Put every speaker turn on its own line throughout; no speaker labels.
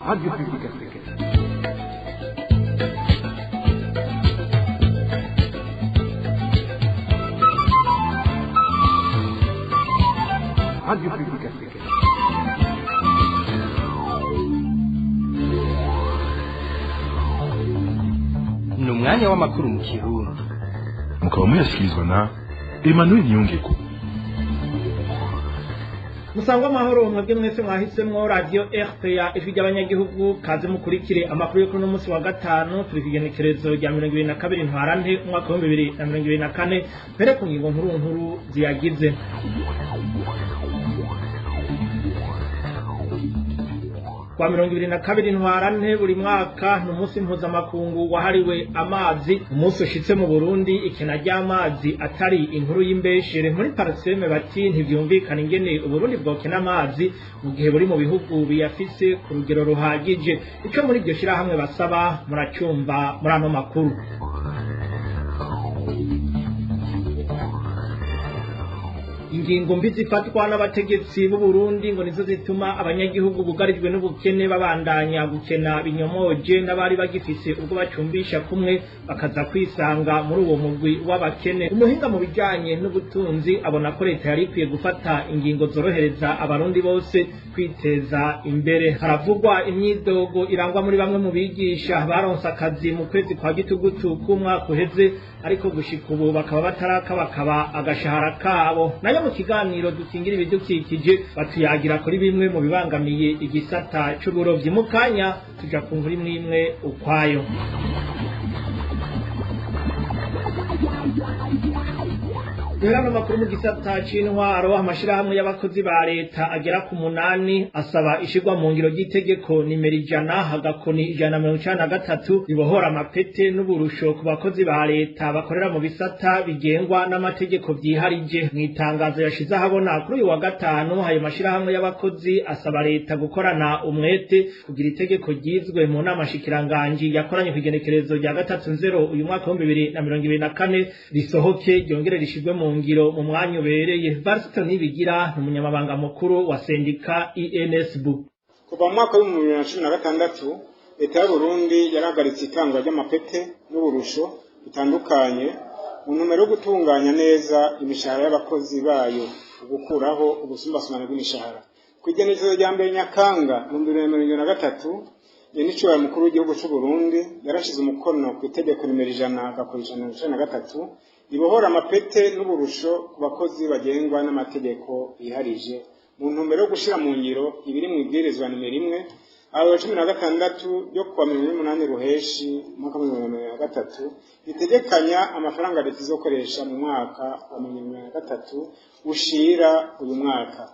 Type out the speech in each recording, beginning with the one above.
Radio Publique Africaine. Radio Publique Africaine.
Ni umwanya w'amakuru mu Kirundi.
Mukaba muyashyikirizwa na Emmanuel Niyongeko.
Musangwa amahoro mwebwe mwese mwahisemwo Radio RPA, Ijwi ry'Abanyagihugu. Kaze mukurikire amakuru yo kuri uno munsi wa gatanu, turi kw'igenekerezo rya 22 Ntwarante umwaka wa 2024. Mbere ku ngingo nkuru nkuru ziyagize. Kwa 22 Ntwarante buri mwaka ni umunsi mpuzamakungu wahariwe amazi. Umunsi ushitse mu Burundi ikena ry'amazi atari inkuru y'imbeshere. Muri Parseme bati ntivyumvikana ingene Uburundi bwokena amazi mu gihe buri mu bihugu biyafise ku rugero ruhagije. Ico muri iryo shirahamwe basaba muracyumva muri ano makuru. Ingingo mbi zifatwa n'abategetsi b'u Burundi ngo nizo zituma abanyagihugu bugarijwe n'ubukene babandanya gukena binyomoje, n'abari bagifise ubwo bacumbisha kumwe bakaza kwisanga muri uwo mugwi w'abakene. Umuhinga mu bijanye n'ubutunzi abona ko leta yari ikwiye gufata ingingo zorohereza abarundi bose kwiteza imbere. Haravugwa imyidogo irangwa muri bamwe mu bigisha baronse akazi mu kwezi kwa gitugutu k'umwaka uheze, ariko gushika ubu bakaba batarakabakaba agashahara kabo. Nayo mu kiganiro Dukingira Ibidukikije batuyagira kuri bimwe mu bibangamiye igisata c'uburovyi. Mu kanya tuja ku nkuru imwe imwe ukwayo. Duherano makuru mu gisata c'intwaro. Amashirahamwe y'abakozi ba leta agera ku 8 asaba ishirwa mu ngiro ry'itegeko nimero 100-193 ribohora amapete n'uburusho ku bakozi ba leta bakorera mu bisata bigengwa n'amategeko vyiharije. Mw'itangazo yashize ahabona kuri uyu wa gatanu, ayo mashirahamwe y'abakozi asaba leta gukorana umwete kugira itegeko ryizwe mu nama shikiranganji yakoranye kw'igenekerezo rya 3 nzero uyu mwaka wa 2024 risohoke, ryongere rishirwe mu ngiro mu mwanya ubereye. Varisito Ntibigira ni umunyamabanga mukuru wa sendika INSB.
Kuva mu mwaka wa 2016, leta y'Uburundi yarahagaritse itangwa ry'amapete n'uburusho bitandukanye mu ntumbero yo gutunganya neza imishahara y'abakozi bayo, ugukuraho ubusumbasumbane bw'imishahara. Ku igenekerezo rya 1 Nyakanga 2023, nyenicubahiro mukuru w'igihugu c'Uburundi yarashize umukono ku itegeko nimero 100-113 ribohora amapete n'uburusho ku bakozi bagengwa n'amategeko yiharije, mu ntumbero yo gushira mu ngiro ibiri mu ibwirizwa nimero 1/16 ryo kuwa 28 Ruheshi umwaka wa 2023, ritegekanya amafaranga leta izokoresha mu mwaka wa 2023 ushira uyu mwaka.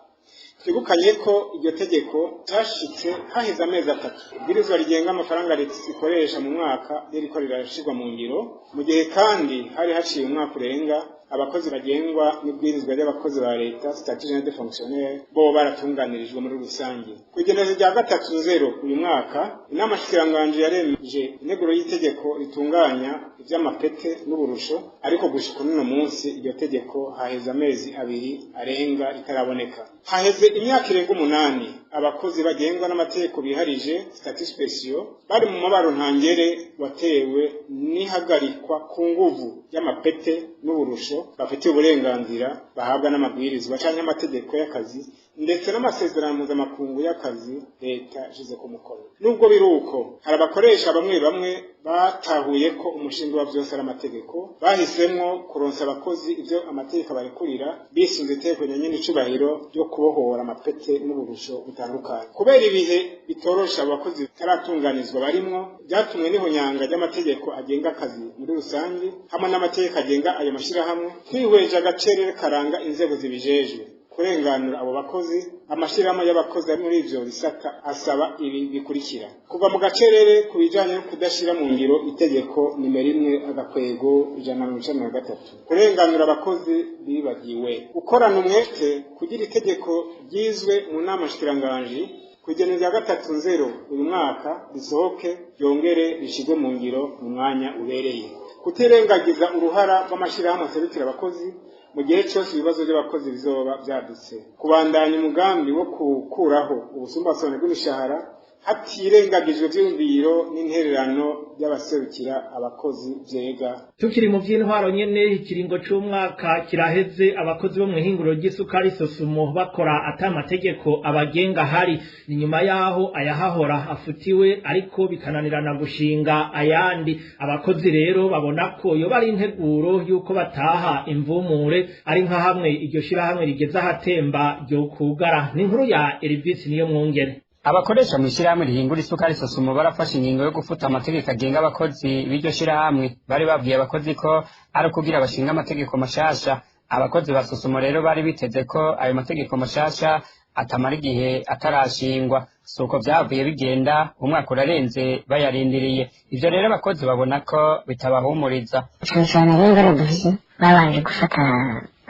Twibukanye ko iryo tegeko ryashitse haheze amezi 3 ibwirizwa rigenga amafaranga leta ikoresha mu mwaka ririko rirashirwa mu ngiro, mu gihe kandi hari haciye umwaka urenga abakozi bagengwa n'ibwirizwa ry'abakozi ba leta, statut général des fonctionnaires, bo baratunganirijwe muri rusange. Ku igenekerezo rya 3 nzero uyu mwaka, inama shikiranganji yaremeje integuro y'itegeko ritunganya ivy'amapete n'uburusho, ariko gushika uno munsi iryo tegeko haheze amezi 2 arenga ritaraboneka. Haheze imyaka irenga 8 abakozi bagengwa n'amategeko biharije, statut spéciaux, bari mu mabaro ntangere watewe n'ihagarikwa ku nguvu y'amapete n'uburusho bafitiye uburenganzira bahabwa n'amabwirizwa canke amategeko y'akazi, ndetse n'amasezerano mpuzamakungu y'akazi leta ishize ku mukono. Nubwo biri uko, hari abakoresha bamwe bamwe batahuye ko umushinga wa vyose ari amategeko, bahisemwo kuronsa abakozi ivyo amategeko abarekurira bisunze itegeko nyene icubahiro ryo kubohora amapete n'uburusho butandukanye. Kubera ibihe bitorosha abakozi bitaratunganizwa barimwo, vyatumwe n'ihonyanga ry'amategeko agenga akazi muri rusange hamwe n'amategeko agenga ayo mashirahamwe, twihweje agacerere karanga inzego zibijejwe kurenganura abo bakozi, amashirahamwe y'abakozi ari muri ivyo bisata asaba ibi bikurikira: kuva mu gacerere ku bijanye no kudashira mu ngiro itegeko nimero 1-193, kurenganura abakozi bibagiwe, gukorana umwete kugira itegeko ryizwe mu nama nshikiranganji ku igenekerezo rya 3 nzero uyu mwaka risohoke, ryongere rishirwe mu ngiro mu mwanya ubereye, kutirengagiza uruhara rw'amashirahamwe aserukira abakozi mu gihe cyose ibibazo by'abakozi bizoba byadutse, kubandanya umugambi wo gukuraho ubusumbasumbane bw'imishahara Hatirengagijwe ivyiyumviro n'intererano by'abaserukira abakozi vyega.
Tukiri mu vy'intwaro nyene, ikiringo c'umwaka kiraheze abakozi bo mw'ihinguriro ry'isukari Sosumo bakora ata mategeko abagenga hari. Ni nyuma yaho ayahahora afutiwe, ariko bikananirana gushinga ayandi. Abakozi rero babona ko yoba ari integuro y'uko bataha imvumure, ari nka hamwe iryo shirahamwe rigeze ahatemba ryo kugara. Ni inkuru ya Elvis niyo mwungere.
Abakoresha mu ishyirahamwe rihingura isukari Sosumo barafashe ingingo yo gufuta amategeko agenga abakozi b'iryo shirahamwe. Bari babwiye abakozi ko ari ukugira bashinga amategeko mashasha. Abakozi ba Sosumo rero bari biteze ko ayo mategeko mashasha atamara igihe atarashingwa. Si uko vyavuye bigenda, umwaka urarenze bayarindiriye. Ivyo rero abakozi babona ko bitabahumuriza.
Cyane cyane rero ingorane dufise, babanje gufata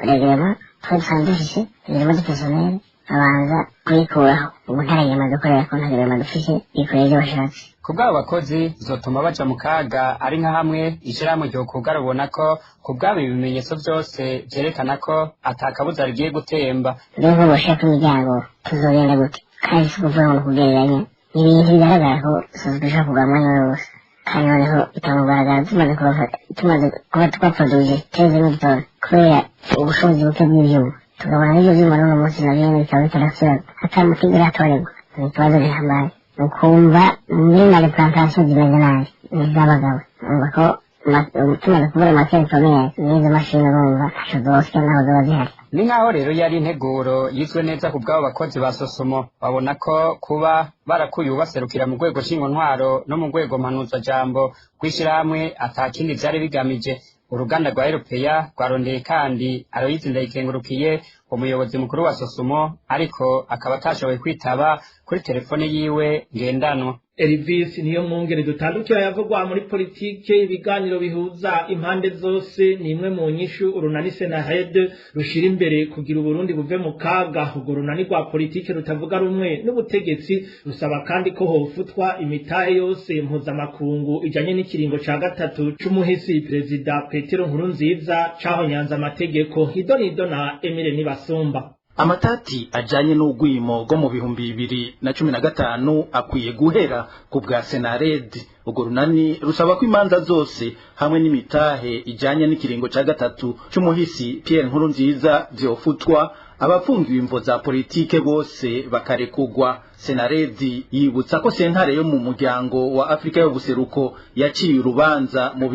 règlement twari dusanzwe dufise, règlement du personnel, babanza kuyikuraho. Ubu nta règlement dukorera ko, nta règlement dufise, bikorera ibyo bashatse.
Ku bw'abo bakozi bizotuma baja mu kaga ari nka hamwe ishirahamwe ryokugara. Ubona ko ku bw'abo ibimenyetso vyose vyerekana ko ata kabuza rigiye gutemba.
Mbega ubu bashaka imiryango tuzogenda gute? Kandi si ukuvuga ngo kugereranya, ni ibintu bigaragara ko sosiyete ishobora kugura umwanya wose, kandi noneho bikamugaragara tumaze kubafata, tumaze kuba twaproduje teze n'igitoro kubera ubushobozi buke bw'ivyuma, tukabona n'ivyo vyuma n'uno munsi navyo nyene bikaba bitarasubira, ata muti biratorerwa. Ni ikibazo gihambaye. Ukumva muri na replantation zimeze nabi n'iz'abagabo, urumva ko tumaze kubura matière première n'izo mashini, urumva ntaco zosya naho zoba zihari.
Ni nk'aho rero yari integuro yizwe neza ku bw'abo bakozi ba Sosomo. Babona ko kuba barakuye ubaserukira mu rwego ntwaro no mu rwego mpanuzajambo rw'ishyirahamwe ata kindi vyari bigamije. Uruganda rwa Eropeya rwarondeye kandi Aloyizi Ndayikengurukiye, umuyobozi mukuru wa Sosumo, ariko akaba atashoboye kwitaba kuri telefone yiwe ngendanwa.
Elvis niyo mwungere. Dutandukira yavugwa muri politike. Ibiganiro bihuza impande zose ni imwe mu nyishu urunani Senahed rushira imbere kugira Uburundi buve mu kaga. Urwo runani rwa politike rutavuga rumwe n'ubutegetsi rusaba kandi ko hofutwa imitahe yose mpuzamakungu ijanye n'ikiringo ca gatatu c'umuhisi Perezida Petero Nkurunziza cahonyanze amategeko. Idonido na Emile Nibasumba.
Amatati ajanye n'ugwimo rwo mu 2015 akwiye guhera ku bwa Senaredi. Urwo runani rusaba ko imanza zose hamwe n'imitahe ijanye n'ikiringo ca gatatu c'umuhisi Pierre Nkurunziza vyofutwa, abafungiwe imvo za politike bose bakarekugwa. Senaredi yibutsa ko sentare yo mu muryango wa Afrika y'ubuseruko yaciye urubanza mu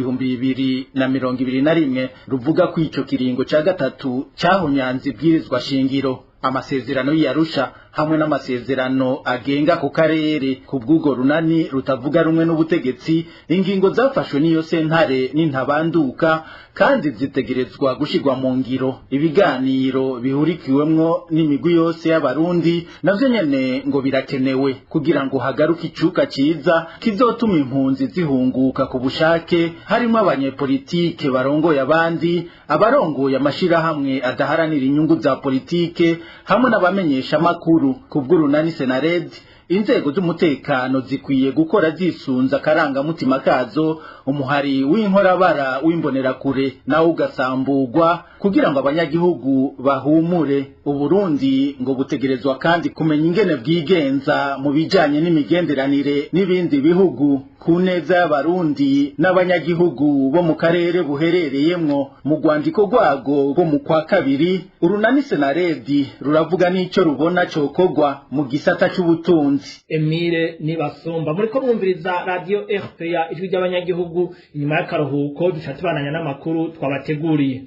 2021 ruvuga ko ico kiringo ca gatatu cahonyanze ibwirizwa shingiro, amasezerano y'Arusha hamwe n'amasezerano agenga ku karere. Ku bw'urwo runani rutavuga rumwe n'ubutegetsi, ingingo zafashwe n'iyo sentare n'intabanduka kandi zitegerezwa gushirwa mu ngiro. Ibiganiro bihurikiwemwo n'imigwi yose y'Abarundi navyo nyene ngo birakenewe kugira ngo hagaruke icuka ciza kizotuma impunzi zihunguka ku bushake, harimo abanyepolitike barongoye abandi, abarongoye amashirahamwe adaharanira inyungu za politike hamwe n'abamenyesha makuru. Ku bw'urunani Senared, inzego z'umutekano zikwiye gukora zisunza akarangamutima kazo, umuhari w'inkorabara w'imbonerakure nawo ugasamburwa kugira ngo abanyagihugu bahumure. Uburundi ngo butegerezwa kandi kumenya ingene bwigenza mu bijanye n'imigenderanire n'ibindi bihugu ku neza y'Abarundi n'abanyagihugu bo mu karere buherereyemwo. Mu rwandiko rwago rwo mu kwa kabiri, urunani Senaredi ruravuga n'ico rubona cokorwa mu gisata c'ubutunzi.
Emile Nibasumba. Muriko mwumviriza Radio RPA, ijwi ry'abanyagihugu. Inyuma y'akaruhuko duca tubananya n'amakuru twabateguriye.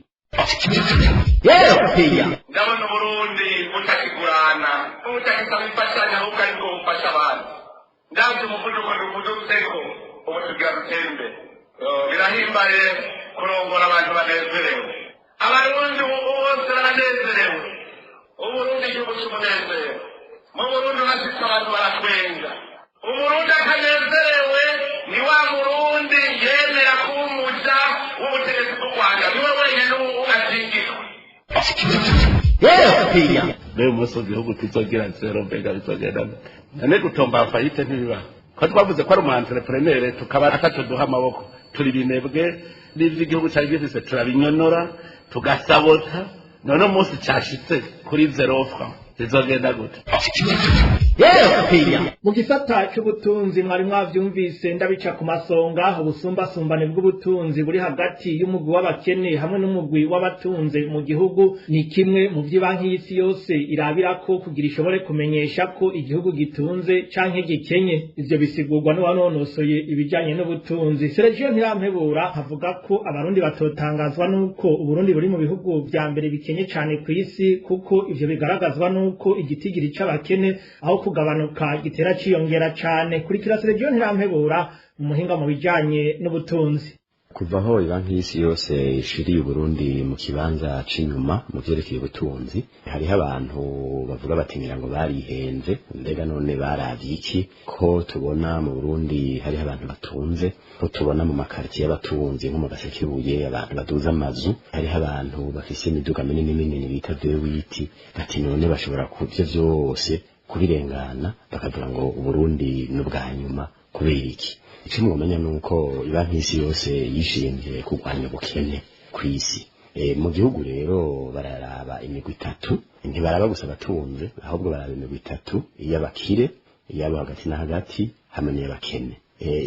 Ndabona Uburundi butakigurana, butakisaba imfashanyo, ahubwo aribwo bufasha abantu. Ndabye umuvuduko duvudutseko ubu, tugira dutere imbere. Birahimbaye kurongora abantu banezerewe. Abarundi ubu bose baranezerewe. Uburundi igihugu c'umunezero. Mu Burundi hashitse abantu baratwenga. Umurundi atanezerewe ni wa murundi yemera kuba umuja w'ubutegetsi bw'u Rwanda, niwe wenyene ubu azingirwa.
Mbega umunsi igihugu kizogira zéro, mbega bizogenda gute? None gutomba faillite ntibibaho, ko twavuze ko ari umu entrepreneur, tukaba ataco duha amaboko, turi binebwe, n'ivyo igihugu cari gifise turabinyonora, tugasabota. None umunsi cashitse kuri zéro franc bizogenda gute?
Mu gisata c'ubutunzi mwari mwavyumvise ndabica ku masonga, ubusumbasumbane bw'ubutunzi buri hagati y'umugwi w'abakene hamwe n'umugwi w'abatunze mu gihugu ni kimwe mu vy'ibanki y'isi yose irabirako kugira ishobore kumenyesha ko igihugu gitunze canke gikenye. Ivyo bisigurwa n'uwanonosoye ibijanye n'ubutunzi Sergio Ntirampebura, avuga ko abarundi batotangazwa n'uko Uburundi buri mu bihugu vya mbere bikenye cane kw'isi, kuko ivyo bigaragazwa n'uko igitigiri c'abakene aho kugabanuka gitera ciyongera cane. Kurikira Sergio Ntirampebura, umuhinga mu bijanye n'ubutunzi.
Kuva aho Banki y'Isi Yose ishiriye Uburundi mu kibanza c'inyuma mu vyerekeye ubutunzi, hariho abantu bavuga bati ngira ngo barihenze, mbega none baravye iki ko tubona mu Burundi hariho abantu batunze, ko tubona mu makartier y'abatunzi nko mu Gasekebuye abantu baduza amazu, hariho abantu bafise imiduga minini minini bita V8, bati none bashobora kuvyo vyose kubirengana bakavuga ngo Uburundi n'ubwa nyuma kubera iki? Icyo mwomenya ni uko Banki y'Isi Yose yishinze kurwanya ubukene kw'isi. Mu gihugu rero bararaba imigwi itatu, ntibaraba gusa abatunze, ahubwo baraba imigwi itatu: iy'abakire, iy'abo hagati na hagati, hamwe n'iy'abakene.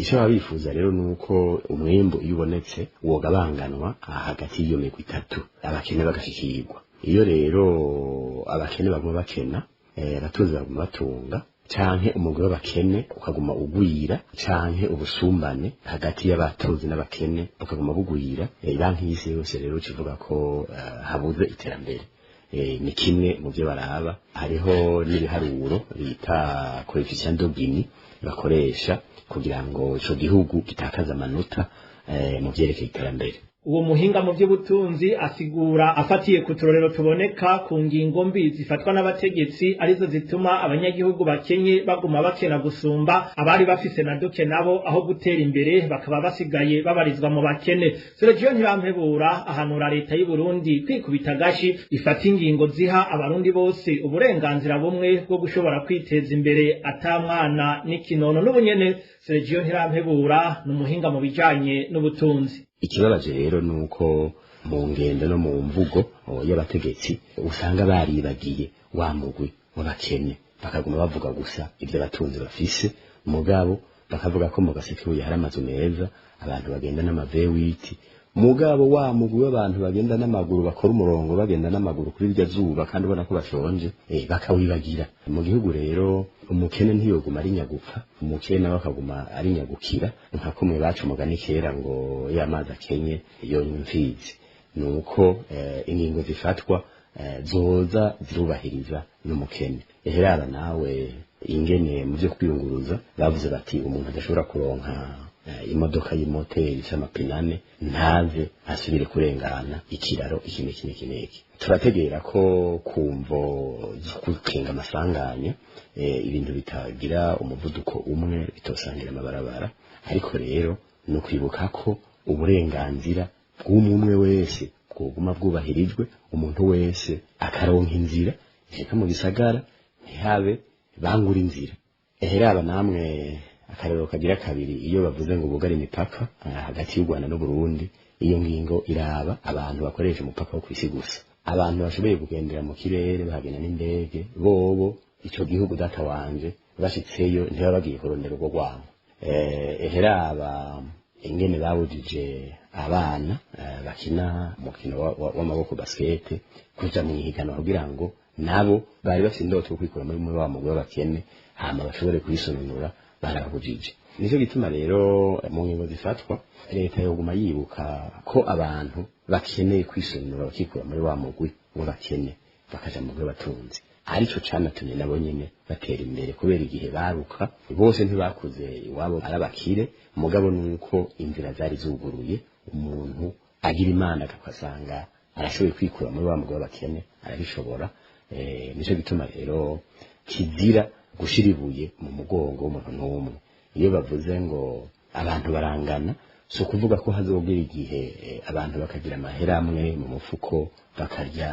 Icyo baba bifuza rero ni uko umwimbu iyo ubonetse wogabanganwa hagati y'iyo migwi itatu, abakene bagashikirwa. Iyo rero abakene baguma bakena, abatunzi baguma batunga, canke umugwi w'abakene ukaguma ugwira, canke ubusumbane hagati y'abatunzi n'abakene bukaguma bugwira, Banki y'Isi Yose rero kivuga ko habuze iterambere. Ni kimwe mu byo baraba. Hariho n'ibiharuro bita coefficient de Gini bakoresha kugira ngo ico gihugu gitakaze amanota mu vyerekeye iterambere.
Uwo muhinga mu by'ubutunzi asigura afatiye ku turorero tuboneka ku ngingo mbi zifatwa n'abategetsi arizo zituma abanyagihugu bakenye baguma bakena gusumba abari bafise na duke, nabo aho gutera imbere bakaba basigaye babarizwa mu bakene. Sergio Ntirampebura ahanura leta y'u Burundi kwikubita agashi, ifata ingingo ziha abarundi bose uburenganzira bumwe bwo gushobora kwiteza imbere atamwana n'ikinono. N'ubunyene Sergio Ntirampebura ni umuhinga mu bijanye n'ubutunzi.
Ikibabaje rero nuko mu ngendo no mu mvugo y'abategetsi usanga baribagiye wa mugwi w'abakene, bakaguma bavuga gusa ibyo abatunzi bafise, mugabo bakavuga ko mu Gasekebuye hari amazu meza, abantu bagenda n'amavewiti, mugabo wa mugwi w'abantu bagenda n'amaguru, bakora umurongo bagenda n'amaguru kuri irya zuba kandi ubona ko bashonje, bakawibagira. Mu gihugu rero umukene ntiyoguma ari nyagupfa, umukene nawe akaguma ari nyagukira, nka kumwe baca umugani kera ngo ya mazi akenye yonywa imfizi. Nuko ingingo zifatwa zoza zirubahiriza n'umukene. Eherara nawe ingene mu byo kwiyunguruza bavuze bati umuntu adashobora kuronka imodoka y'imoteri ifise amapine ane ntaze asubire kurengana ikiraro iki n'iki n'iki n'iki. Turategera ko kumvo zo gukenga amasanganya, ibintu bitagira umuvuduko umwe bitosangira amabarabara, ariko rero ni ukwibuka ko uburenganzira bw'umwe wese bwoguma bwubahirijwe, umuntu wese akaronka inzira ishika mu gisagara, ntihabe bangura inzira. Eheraba namwe akarero kagira kabiri, iyo bavuze ngo bugare imipaka hagati y'u Rwanda n'Uburundi, iyo ngingo iraba abantu bakoresha umupaka wo kw'isi gusa. Abantu bashoboye kugendera mu kirere bahagenda n'indege bobo ico gihugu data wanje bashitseyo ntibaba bagiye kurondera urwo rwango. Eheraba ingene babujije abana bakina umukino w'amaboko basket kuja mu ihiganwa kugira ngo nabo bari bafite indoto yo kwikura muri wa mugwi w'abakene hama bashobore kwisununura, barabujije. Nicyo gituma rero mu ngingo zifatwa leta yoguma yibuka ko abantu bakeneye kwisununura bakikura muri wa mugwi w'abakene bakaja mu mugwi w'abatunzi, arico canatumye nabo nyene batera imbere, kubera igihe baruka bose ntibakuze iwabo ari abakire, mugabo nuko inzira zari zuguruye, umuntu agira Imana akasanga arashoboye kwikura muri wa mugwi w'abakene arabishobora. Nico gituma rero kizira gushira ibuye mu mugongo w'umuntu n'umwe. Iyo bavuze ngo abantu barangana, si ukuvuga ko hazogera igihe abantu bakagira amahera amwe mu mufuko, bakarya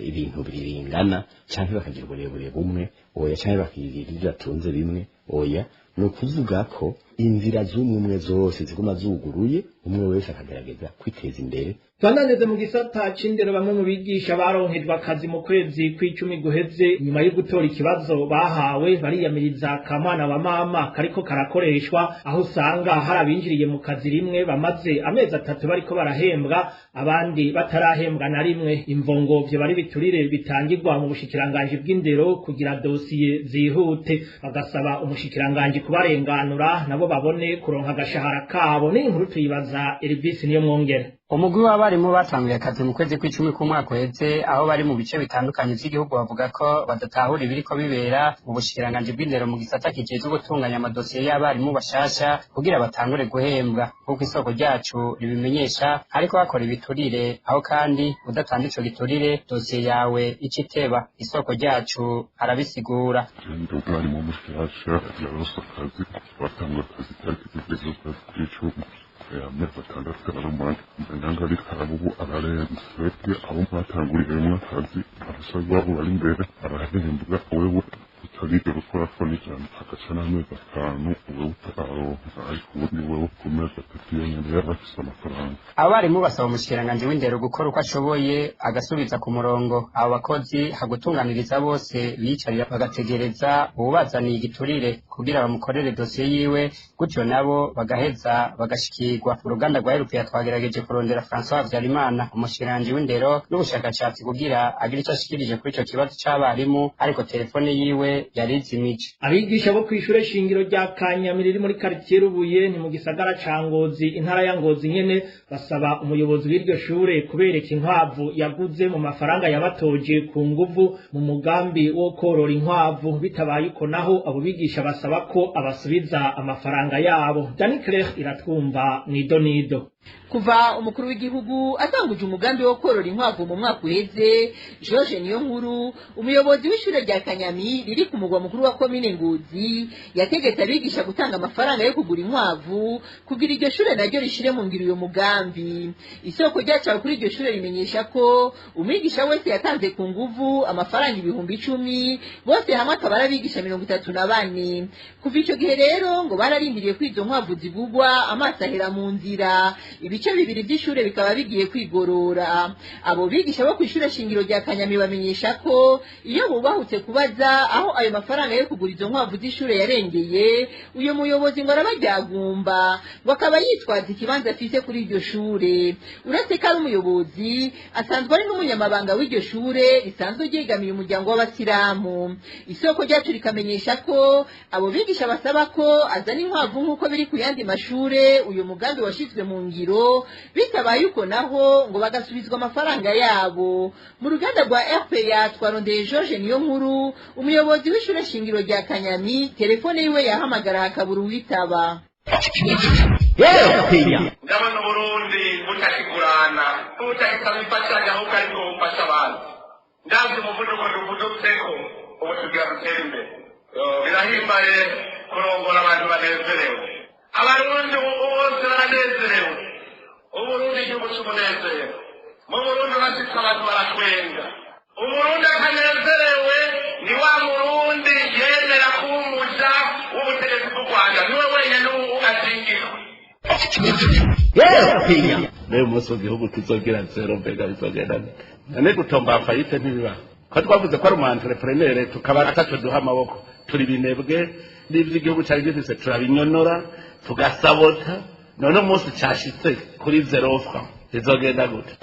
ibintu bingana, canke bakagira uburebure bumwe, oya, canke bakagira ibyo batunze bimwe, oya. Ni ukuvuga ko inzira z'umwe zose ziguma zuguruye, umwe wese akagerageza kwiteza imbere.
Twandaneze mu gisata c'indero, bamwe mu bigisha baronkejwe akazi mu kwezi kw'icumi guheze nyuma yo gutora ikibazo bahawe bariyamiriza kamwana wa mama kariko karakoreshwa, aho usanga hari abinjiriye mu kazi rimwe bamaze amezi 3 bariko barahembwa, abandi batarahembwa na rimwe. Imvongo vyo bari biturire bitangirwa mu bushikiranganji bw'indero kugira dosiye zihute, bagasaba umushikiranganji kubarenganura nabo babone kuronka agashahara kabo. N'inkuru tuyibaza Elvis niyo mwongere.
Umugwi w'abarimu batanguye akazi mu kwezi kw'icumi k'umwaka uheze, aho bari mu bice bitandukanye vy'igihugu, bavuga ko badatahura ibiriko bibera mu bushikiranganji bw'indero mu gisata kijejwe gutunganya amadosiye y'abarimu bashasha kugira batangure guhembwa. Nk'uko isoko ryacu ribimenyesha, ariko bakora ibiturire, aho kandi udatanze ico giturire dosiye yawe ica iteba. Isoko ryacu arabisigura.
Ndi umwarimu mushasha yaronse akazi, batanga akazi tariki zibiri z'ukwezi kw'icumi, amezi 6 arumara mbere ariko ubu ararenze. Twebwe abo mwatanguriyemwo akazi abasaza babo bari imbere arahembwa, wewe utarigera ukorako n'ijana agaca n'amezi 5 wewe utararonka, ariko ubundi wewe ku mezi 3 yonyene yari afise amafaranga.
Abarimu basaba umushikiranganji w'indero gukora uko ashoboye agasubiza ku murongo abo bakozi, hagutunganiriza bose biyicarira bagategereza uwubazaniye igiturire kugira bamukorere dosiye yiwe, gutyo nabo bagaheza bagashikirwa. Uruganda rwa Erupeya twagerageje kurondera François Habyarimana, umushikiranganji w'indero n'ubushakashatsi, kugira agire ico ashikirije kuri ico kibazo c'abarimu, ariko telefone yiwe yarizimije.
Abigisha bo kw'ishure shingiro rya Kanyamira riri muri quartier Rubuye ni mu gisagara ca Ngozi, intara ya Ngozi nyene, basaba umuyobozi w'iryo shure kubereka inkwavu yaguze mu mafaranga yabatoje ku nguvu mu mugambi wo korora inkwavu. Bitabaye uko naho abo bigisha basaba ko abasubiza amafaranga yabo. Dani Claire iratwumva mwidonido.
Kuva umukuru w'igihugu atanguje umugambi wo korora inkwavu mu mwaka uheze, George Niyonkuru, umuyobozi w'ishure rya Kanyami riri ku mugwa mukuru wa komine Ngozi, yategetse abigisha gutanga amafaranga yo kugura inkwavu kugira iryo shure naryo rishire mu ngiro uyo mugambi. Isoko ryacawe kuri iryo shure rimenyesha ko umwigisha wese yatanze ku nguvu amafaranga 10,000, bose hamwe akaba ari abigisha 34. Kuva ico gihe rero ngo bararindiriye ko izo nkwavu zigugwa, amaso ahera mu nzira, ibice bibiri by'ishure bikaba bigiye kwigorora. Abo bigisha bo kw'ishure shingiro rya Kanyami bamenyesha ko iyo bubahutse kubaza aho ayo mafaranga yo kugura izo nkwavu z'ishure yarengeye, uyu muyobozi ngo arabaryagumba, ngo akaba yitwaza ikibanza afise kuri iryo shure. Uretse ko ari umuyobozi, asanzwe ari n'umunyamabanga w'iryo shure risanzwe ryegamiye umuryango w'abasilamu. Isoko ryacu rikamenyesha ko abo bigisha basaba ko azana inkwavu nk'uko biri ku yandi mashure uyu mugambi washizwe mu ngiro, bitabaye uko naho ngo bagasubizwa amafaranga yabo. Mu ruganda rwa RPA twarondeye George Niyonkuru, umuyobozi w'ishure shingiro rya Kanyami, telefone yiwe yahamagara hakabura uwitaba.
Ndabona Uburundi butakigurana, butakisaba imfashanyo, ahubwo aribwo bufasha abantu. Ndavye umuvuduko duvudutseko ubu tugira dutere imbere. Birahimbaye kurongora abantu banezerewe. Abarundi ubu bose baranezerewe. Uburundi igihugu c'umunezero. Mu Burundi urashitse abantu baratwenga. Umurundi atanezerewe ni wa Murundi yemera kuba umuja w'ubutegetsi bw'u Rwanda, niwe wenyene ubu azingirwa.
N'uyu munsi igihugu kizogira zero, mbega bizogenda gute? None gutomba fayite ntibibaho ko twavuze ko ari umu entrepreneur tukaba ataco duha amaboko, turi binebwe n'ivy'igihugu cari gifise turabinyonora tugasabota, none umunsi cashitse kuri zero franc bizogenda gute?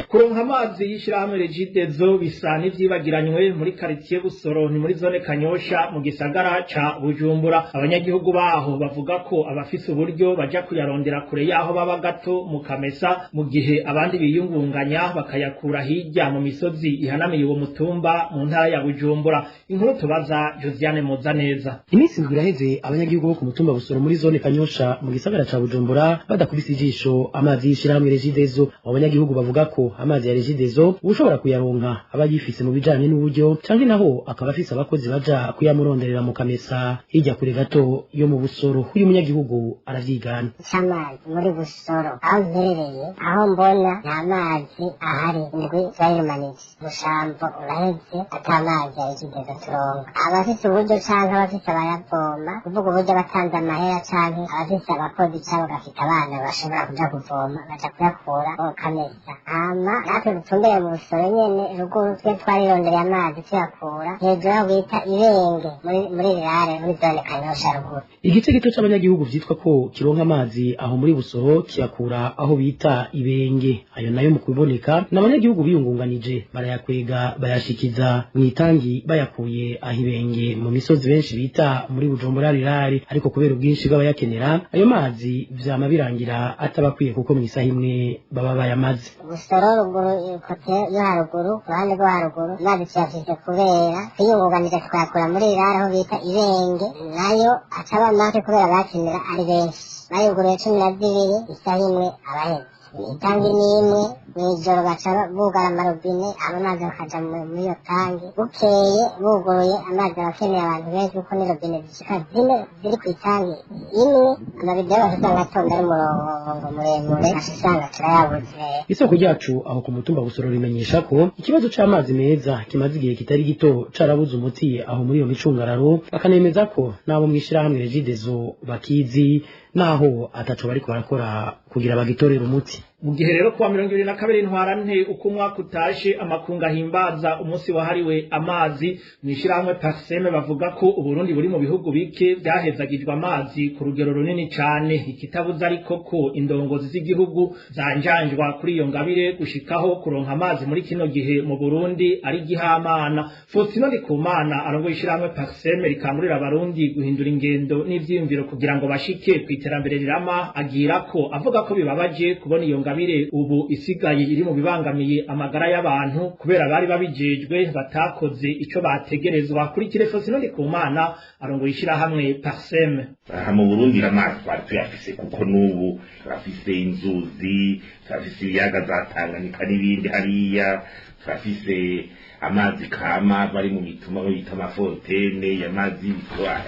Kuronka amazi y'ishirahamwe Regidezo bisa n'ivyibagiranywe muri quartier Busoro ni muri zone Kanyosha mu gisagara ca Bujumbura. Abanyagihugu baho bavuga ko abafise uburyo baja kuyarondera kure yaho baba gato mu Kamesa, mu gihe abandi biyungunganya bakayakura hirya mu misozi ihanamiye uwo mutumba mu ntara ya Bujumbura. Inkuru tubaza Josiane Muzaneza.
Iminsi indwi iraheze abanyagihugu bo ku mutumba Busoro muri zone Kanyosha mu gisagara ca Bujumbura badakubise ijisho amazi y'ishirahamwe Regidezo. Abo Abanyagihugu bavuga ko amazi ya Regideso ushobora kuyaronka aba yifise mu bijanye n'uburyo, canke naho akaba afise abakozi baja kuyamuronderera mu Kamesa hirya kure gato yo mu Busoro. Uyu munyagihugu aravyigana.
Amazi muri Busoro aho mperereye, aho mbona nta mazi ahari, indwi zarirumanije umushambo uraheze ata mazi ya Regideso turonka. Abafise uburyo canke abafise abayavoma, kuvuga uburyo abatanze amahera canke abafise abakozi canke bagafite abana bashobora kuja kuvoma, baja kuyakura mu Kamesa. Hama natwe dutumbere mu Busoro nyene ruguru, twe twarirondereye amazi tuyakura hejuru aho bita Ibenge muri rirare muri zone Kanyosha ruguru.
Igice gito c'abanyagihugu vyitwa ko kironka amazi aho muri Busoro kiyakura aho bita Ibenge. Ayo nayo mu kuboneka n'abanyagihugu biyungunganije barayakwega bayashikiza mw'itangi bayakuye aho Ibenge mu misozi benshi bita muri Bujumbura rirare. Ariko kubera ubwinshi bw'abayakenera ayo mazi vyama birangira atabakwiye, kuko mw'isaha imwe baba bayamaze.
Busoro ruguru kote yo haruguru, ku ruhande rwo haruguru amazi tuyafise kubera twiyungunganije tukayakura muri rirare aho bita Ibenge, nayo acaba make kubera abayakenera ari benshi. Bayuguruye 12, isaha imwe abaheze. Itangi ni imwe, mw'ijoro baca bugara amarobine, amazi bakaja muri iyo tangi. Bukeye buguruye amazi abakeneye abantu benshi, kuko ni robine zishika zine ziri kw'itangi imwe, amabido yose usanga atonda ari umurongo muremure, aca usanga turayabuze.
Isoko ryacu aho ku mutumba Busoro rimenyesha ko ikibazo c'amazi meza kimaze igihe kitari gito carabuze umuti aho muri iyo micungararo, bakanemeza ko n'abo mw'ishirahamwe Regideso bakizi, naho ataco bariko barakora kugira bagitorere umuti.
Mu gihe rero kuwa 2022 ntwarante uko umwaka utashe amakunga ahimbaza umunsi wahariwe amazi, mw'ishirahamwe Parseme bavuga ko Uburundi buri mu bihugu bike vyahezagijwe amazi ku rugero runini cane. Ikitabuza ariko ko indongozi z'igihugu zanjanjwa kuri iyo ngabire gushikaho kuronka amazi muri kino gihe mu Burundi ari gihamana. Faustino Ndikumana arongoye ishirahamwe Parseme rikangurira abarundi guhindura ingendo n'ivyiyumviro kugira ngo bashike kw'iterambere rirama, agira ko avuga ko bibabaje kubona iyo ngabire ubu isigaye iri mu bibangamiye amagara y'abantu kubera bari babijejwe batakoze ico bategerezwa. Kuri Faustino Ndikumana arongoye ishirahamwe Parseme.
Aha mu Burundi amazi twari tuyafise, kuko n'ubu turafise inzuzi, turafise ibiyaga za Tanganyika n'ibindi hariya, turafise amazi kama bari mu mituma bita amafontene, amazi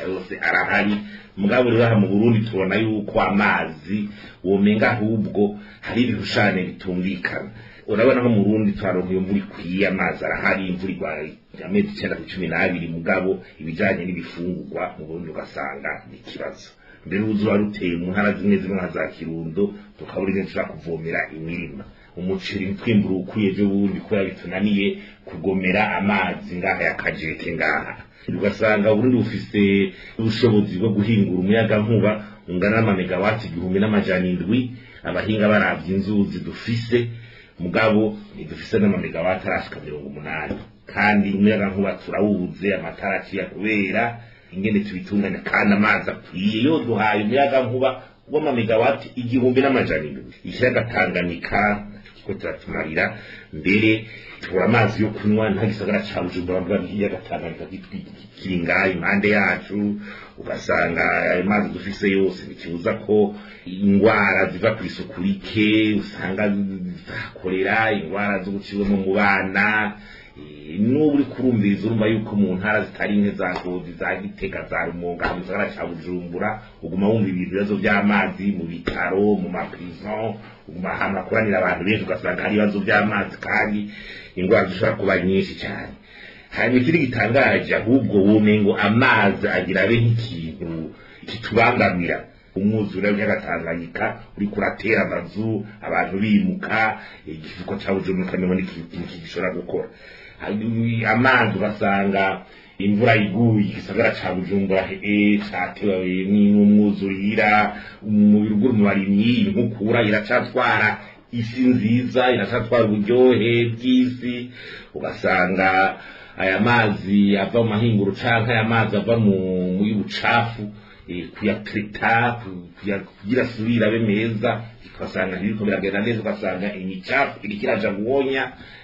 yose arahari. Mugabo rero aha mu Burundi tubona yuko amazi womenga ahubwo hari ibihushane bitumvikana. Urabona nko mu Burundi twaronka iyo mvura ikwiye, amazi arahari, imvura igwa amezi 9 ku 12, mugabo ibijanye n'ibifungurwa mu Burundi ugasanga ni ikibazo. Mbere uruzuba ruteye mu ntara zimwe zimwe nka za Kirundo, tukabura ingene dushobora kuvomera imirima. Umuceri ntitwimbura ukwiye ejo bundi kubera bitunaniye kugomera amazi ngaha ya Kajeke ngaha. Ugasanga Uburundi bufise ubushobozi bwo guhingura umuyagankuba ungana n'amamegawati 1700, abahinga baravye inzuzi dufise, mugabo ntidufise n'amamegawati arashika 80, kandi umuyagankuba turawubuze, amatara aciya kubera ingene tubitunganya, kandi amazi akwiye yo duhaye umuyagankuba w'amamegawati 1700. Ikiyaga Tanganyika ko turatumarira, mbere tubura amazi yo kunywa nta gisagara ca Bujumbura mvuga ikiyaga Tanganyika kiri ngaha impande yacu. Ugasanga ayo mazi dufise yose ntikibuza ko ingwara ziva kw'isuku rike, usanga zakorera ingwara zo gucibwamo mu bana. N'ubu uri kurumviriza urumva yuko mu ntara zitari nke za Ngozi, za Gitega, za Rumonge, mu gisagara ca Bujumbura, uguma wumva ibibazo vy'amazi mu bitaro, mu maprison, uguma ahantu hakoranira abantu benshi ugasanga hari ibibazo vy'amazi, kandi ingwara zishobora kuba nyinshi cane. Hanyuma ikindi gitangaje ahubwo womengo amazi agira abe nk'ikintu kitubangamira. Umwuzure w'ikiyaga Tanganyika uriko uratera amazu, abantu bimuka, igifuko ca Bujumbura ukamenya n'ikintu gishobora gukora. Amazi ugasanga imvura iguye igisagara ca Bujumbura catewe n'umwuzurira, mu biruguru mu barimyi inkukura iracatwara isi nziza, iracatwara uburyohe bw'isi. Ugasanga aya mazi ava mu mahinguro canke aya mazi ava muri bucafu, kuyatrita kugira asubire abe meza, ugasanga ntibiriko biragenda neza, ugasanga imicafu iriko iraja guhonya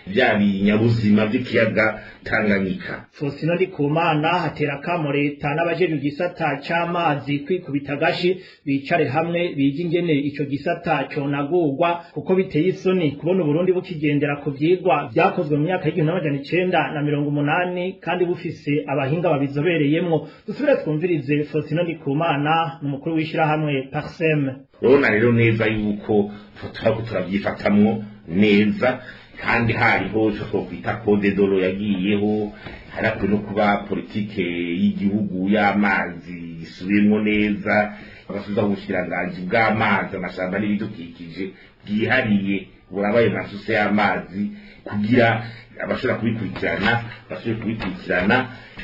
vya binyabuzima vy'ikiyaga Tanganyika.
Faustin Ndikumana hatera kamo leta n'abajejwe igisata c'amazi kwikubita gashi, bicare hamwe bige ingene ico gisata conagurwa, kuko biteye isoni kubona Uburundi bukigendera ku vyigwa vyakozwe mu myaka y'1980 kandi bufise abahinga babizobereyemwo. Dusubire twumvirize Faustin Ndikumana, n'umukuru w'ishirahamwe Parsem.
Urabona rero neza yuko turako turabyifatamwo neza, kandi hariho ico twokwita code d'oro yagiyeho, harakwiye no kuba politike y'igihugu y'amazi isubiyemwo neza, bagasubizaho ubushikiranganji bw'amazi, amashamba n'ibidukikije bwihariye burabaye masuse y'amazi, kugira abashobora kubikurikirana basubire kubikurikirana.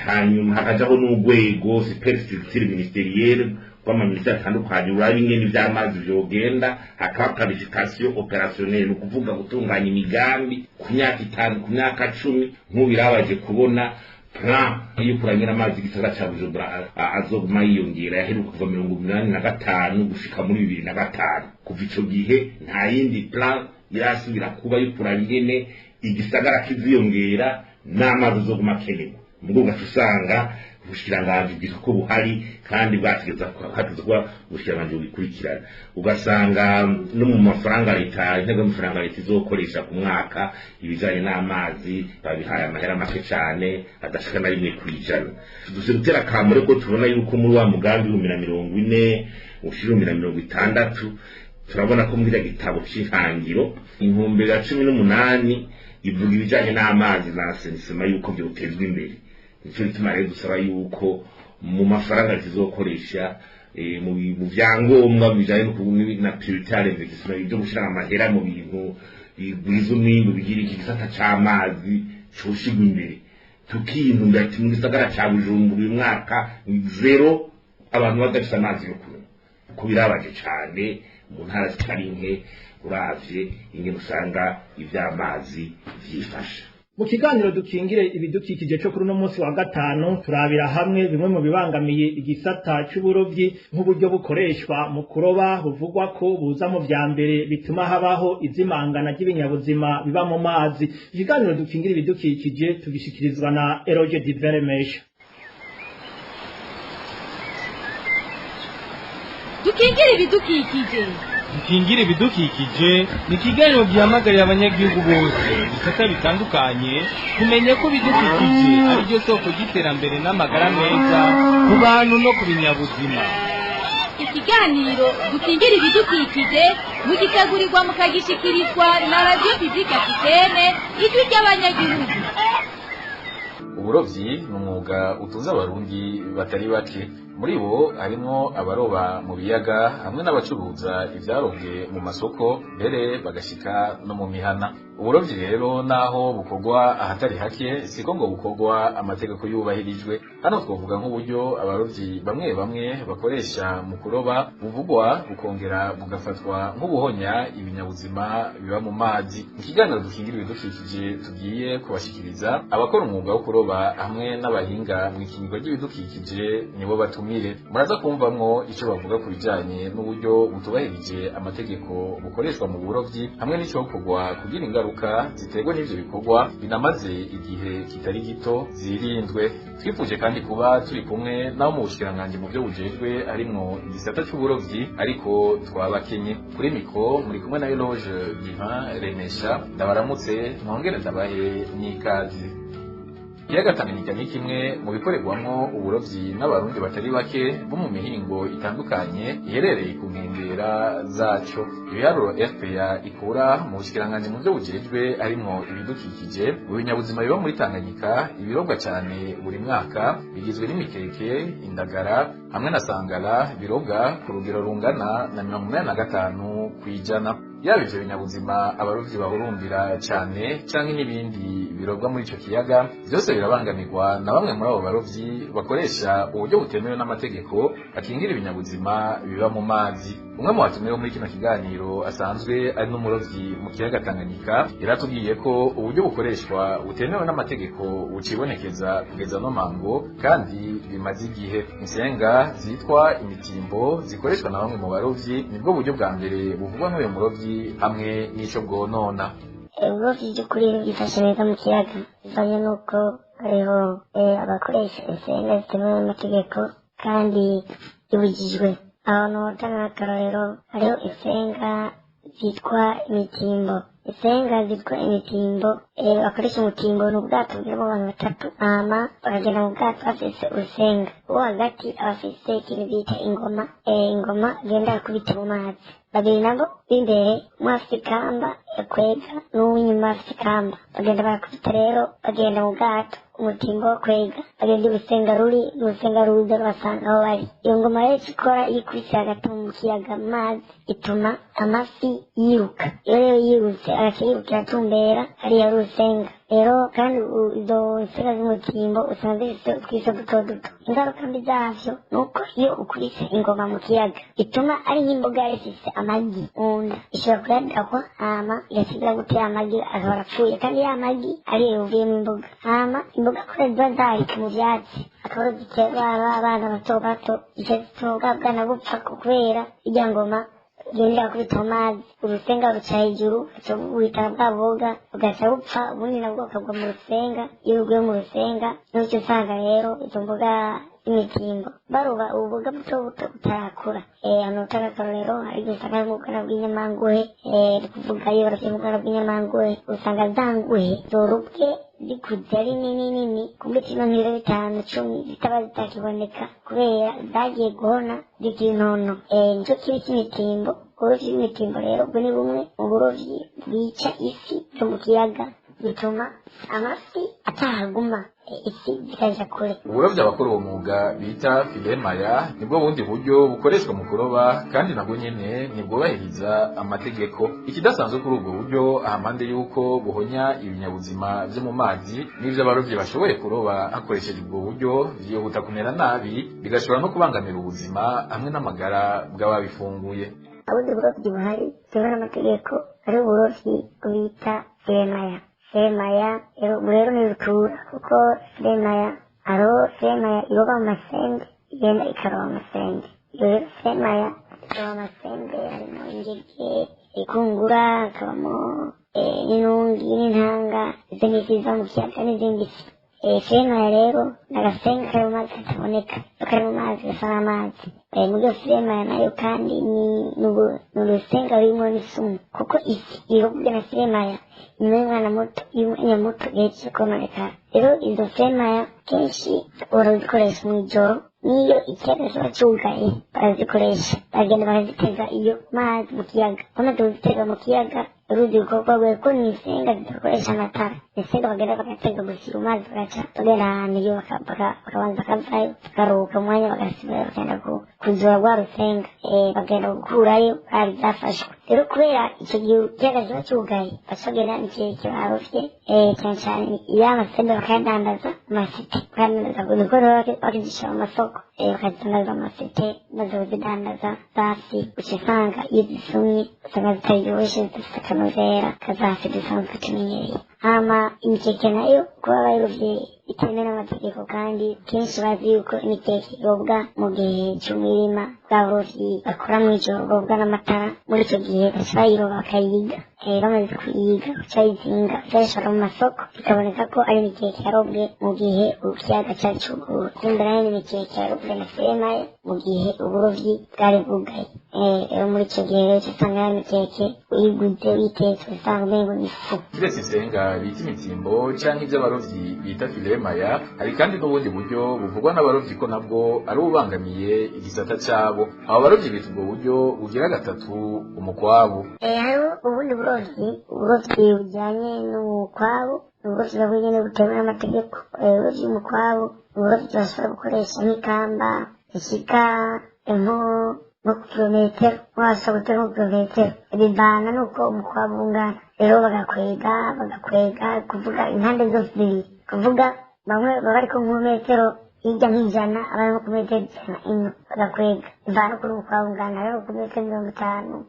Hanyuma hakajaho n'urwego superstructure ministerielle rw'amaminisitiri atandukanye uraba ingene ivy'amazi vyogenda, hakaba planification opérationnelle, ni ukuvuga gutunganya imigambi ku myaka 5, ku myaka 10. Nk'ubu birabaje kubona plan yo kurangira amazi igisagara ca Bujumbura azoguma yiyongera, yaheruka kuva 85 gushika muri 2005. Kuva ico gihe nta yindi plan irasubira kuba yo kuraba ingene igisagara kiziyongera n'amazi azoguma akenerwa. Mugo ugaca usanga ubushikiranganji bwitwa ko buhari kandi bwategeza kuba ubushikiranganji bubikurikirana, ugasanga no mu mafaranga leta, intego y'amafaranga leta izokoresha ku mwaka ibijanye n'amazi babihaye amahera make cane adashika na 1%. Duse gutera akamure ko tubona yuko muri wa mugambi 2040 ushira 2060, turabona ko muri gitabo c'ihangiro intumbero ya 18 ivuga ibijanye n'amazi na assainissement yuko vyotezwa imbere. Nico gituma rero dusaba yuko mu mafaranga tuzokoresha, mu vyangombwa bijanye na prioritaire investissement, ibyo gushira amahera mu bintu bigwiza umwimbu, bigira iki gisata c'amazi coshigwa imbere. Tukintumbira ati mu gisagara ca Bujumbura uyu mwaka zero abantu badafise amazi yo kunywa, ko birabaje cane mu ntara zitari nke uravye ingene usanga ivy'amazi vyifashe.
Mu kiganiro dukingire ibidukikije cyo kuri uno munsi wa gatanu, turabira hamwe bimwe mu bibangamiye igisata c'uburovyi, nk'uburyo bukoreshwa mu kuroba buvugwa ko buza mu vya mbere bituma habaho izimangana ry'ibinyabuzima biba mu mazi. Ikiganiro dukingire ibidukikije tugishikirizwa na Eroge Diveremesha.
Dukingire ibidukikije.
Dukingire ibidukikije ni ikiganiro gihamagarira abanyagihugu bose ibisata bitandukanye kumenya ko ibidukikije ari ryo soko ry'iterambere n'amagara meza ku bantu no ku binyabuzima.
Ikiganiro dukingire ibidukikije mugitegurirwa mukagishikirizwa na Radio Publique Africaine, ijwi ry'abanyagihugu.
Uburovyi ni umwuga utunze abarundi batari bake. Muri bo harimwo abaroba mu biyaga hamwe n'abacuruza ivyarobwe mu masoko, mbere bagashika no mu mihana. Uburovyi rero naho bukorwa ahatari hake, siko ngo bukorwa amategeko yubahirijwe. Hano twovuga nk'uburyo abarovyi bamwe bamwe bakoresha mu kuroba buvugwa bukongera bugafatwa nk'ubuhonya ibinyabuzima biba mu mazi. Mu kiganiro dukingira ibidukikije tugiye kubashikiriza abakora umwuga wo kuroba hamwe n'abahinga mu ikingirwa ry'ibidukikije, nibo batumire. Muraza kumvamwo ico bavuga ku bijanye n'uburyo butubahirije amategeko bukoreshwa mu burovyi, hamwe n'icokorwa kugira ingaruka ziterwa n'ivyo bikorwa binamaze igihe kitari gito zirindwe. Twifuje kandi kuba turi kumwe nabo mu bushikiranganji mu byo bujejwe harimwo igisata c'uburovyi, ariko twabakenye. Kuri mikro muri kumwe na Eloge Divin Remesha, ndabaramutse mwongere ndabahe n'ikaze. Ikiyaga Tanganyika ni kimwe mu bikorerwamwo uburovyi n'abarundi batari bake bo mu mihingo itandukanye iherereye ku nkengera zaco. Ibiharuro RPA ikura mu bushikiranganji mu byo bujejwe harimwo ibidukikije, mu binyabuzima biba muri Tanganyika ibirobwa cane buri mwaka bigizwe n'imikeke, indagara hamwe na sangara, birobwa ku rugero rungana na 85%. Yaba ivyo binyabuzima abarovyi bahurumbira cane canke n'ibindi birobwa muri ico kiyaga, vyose birabangamirwa na bamwe muri abo barovyi bakoresha uburyo butemewe n'amategeko bakingira ibinyabuzima biba mu mazi. Umwe mu batumiwe muri kino kiganiro asanzwe ari n'umurovyi mu kiyaga Tanganyika yaratubwiye ko uburyo bukoreshwa butemewe n'amategeko bucibonekeza kugeza no mango kandi bimaze igihe. Insenga zitwa imitimbo zikoreshwa na bamwe mu barovyi nibwo buryo bwa mbere buvugwa n'uyo murovyi hamwe n'ico bwonona.
Uburovyi by'ukuri bwifashe neza mu kiyaga, bivanye n'uko hariho abakoresha insenga zitemewe n'amategeko kandi ibujijwe. Ahantu hotanga nk'akarorero, hariho insenga zitwa imitimbo. Insenga zitwa imitimbo, bakoresha umutimbo, ni ubwato bugiramo abantu batatu, hama bakagenda mu bwato bafise urusenga. Uwo hagati aba afise ikintu bita ingoma, ingoma agenda akubita mu mazi. Babiri nabo b'imbere, umwe afise ikamba yakwega n'uw'inyuma afise ikamba, bagenda barakubita. Rero bagenda mu bwato, umutimbo wo kwega, bagenda urusenga ruri, urusenga ruza rubasanga aho bari. Iyo ngoma rero ico ikora, iyo ikubise hagati mu kiyaga mu mazi, ituma amafi yiruka. Iyo rero yirutse, agaca yirukira atumbera hariya urusenga. Rero kandi izo nsenga z'umutimbo usanga zifise utwiso duto duto. Ingaruka mbi zavyo ni uko iyo ukubise ingoma mu kiyaga, ituma ari nk'imboga yari ifise amagi munda, ishobora kuyadahwa, hama igasigara gutera amagi akaba arapfuye, kandi ya magi ariyo yuvuyemo imboga. Hama imboga kubera ziba zarika mu vyatsi, akaba arizo ziterwa abana bato bato, ico zitoga bwana bupfa kubera irya ngoma genda bakubita mu mazi, urusenga ruca hejuru, ruca buhitana bwa boga, bugaca bupfa, ubundi nabwo bukagwa mu rusenga. Iyo buguye mu rusenga, nico usanga rero izo mboga z'imitimbo baroba ububoga buto buto butarakura. Hano utanga akarorero, hari igihe usanga harimo ubwana bw'inyamanguhe. Ni kuvuga iyo barovye ubwana bw'inyamanguhe, usanga za nguhe zorobwe zikuze ari nini nini, ku buryo kino nk'ibiro 5, 10 zitaba zitakiboneka kubera zagiye guhona zikiri ntono. Nico kibi c'imitimbo. Uburovyi bw'imitimbo rero ubwo ni bumwe mu burovyi bwica ifi zo mu kiyaga, bituma amafi atahaguma, ifi zikaja kure.
Uburovyi abakora uwo mwuga bita filemaya nibwo bundi buryo bukoreshwa mu kuroba, kandi nabwo nyene ntibwubahiriza amategeko. Ikidasanzwe kuri ubwo buryo, ahampande y'uko buhonya ibinyabuzima vyo mu mazi, n'ivyo abarovyi bashoboye kuroba hakoresheje ubwo buryo vyihuta kumera nabi, bigashobora no kubangamira ubuzima hamwe n'amagara bw'ababifunguye.
Ubundi burovyi buhari butemewe n'amategeko ari uburovyi bita filemaya. Filemaya ubu rero ni rutura, kuko filemaya, hariho filemaya iroba mu masembe, igenda ikaroba amasende. Iyo rero filemaya iroba amasende, harimo ingege, ikungura, hakabamo n'inungi n'intanga, izo ni ifi ziva mu kiyaga n'izindi fi. Filemaya rero ni agasenga kari mu mazi kataboneka, kari mu mazi gasa n'amazi. Muri iyo filemaya nayo kandi ni urusenga rurimo n'isumu, kuko ifi irobwe na filemaya nyuma y'umwana muto, y'umwanya muto ihejeje kononekara. Rero izo filemaya kenshi barazikoresha mw'ijoro, n'iyo ikiyaga kiba cugaye barazikoresha, bagenda barazitega iyo mazi mu kiyaga. Bamaze kuzitega mu kiyaga, uruzi rukorwa ko ni insenga zidakoresha amatara, insenga bagenda bagatega gusa iyo mazi, bagaca bagenda ahantu iyo bakabanza bakavayo, bakaruhuka umwanya, bagasubira bakagenda kuzura rwa rusenga, bagenda gukurayo bari zafashwe. Rero kubera ico gihe ikiyaga kiba cugaye, baca bagenda imikeke barovye, cane cane iyo amasembe, bakayadandaza mu masite, bakayadandaza niko rero bakizishira mu masoko, bakazidandaza mu masite. Maze kuzidandaza zafi, uca usanga iyo zisumye usanga zitaryoshe, zidafise akanovera kazafi dusanzwe tumenyereye. Hama imikeke nayo kuba bayirovye bitemewe n'amategeko, kandi kenshi bazi yuko imikeke irobwa mu gihe c'umwirima, bwa burovyi bakora mw'ijoro burobwa n'amatara, muri ico gihe baca bayiroba bakayiga. Bamaze kuyiga baca bayizinga, baca bayishora mu masoko, bikaboneka ko ari imikeke yarobwe mu gihe ikiyaga cari cuguruye, kumbe nayo ni imikeke yarobwe na filemaya mu gihe uburovyi bwari bwugaye. Rero muri ico gihe rero usanga ya mikeke uyiguze uyitetse usanga umengo ni ifu.
Kiretse insenga bita imitimbo canke ivy'abarovyi bita filemaya, hari kandi n'ubundi buryo buvugwa n'abarovyi ko nabwo ari ububangamiye igisata cabo. Abo barovyi bita ubwo buryo bugira gatatu umukwabu.
Hariho ubundi burovyi, uburovyi bujyanye n'umukwabu, uburovyi nabwo nyene butemewe n'amategeko. Uburovyi bw'umukwabu, uburovyi bashobora gukoresha nk'ikamba ishika nko ku kilometero, washobora gutera nko ku kilometero, bivana n'uko umukwabu ungana. Rero bagakwega kuvuga impande zose zibiri, kuvuga bamwe baba bariko nko metero hirya nk'ijana, abandi nko ku metero 100 ino, bagakwega bivana n'ukuntu umukwabu ungana. Rero ku metero 50,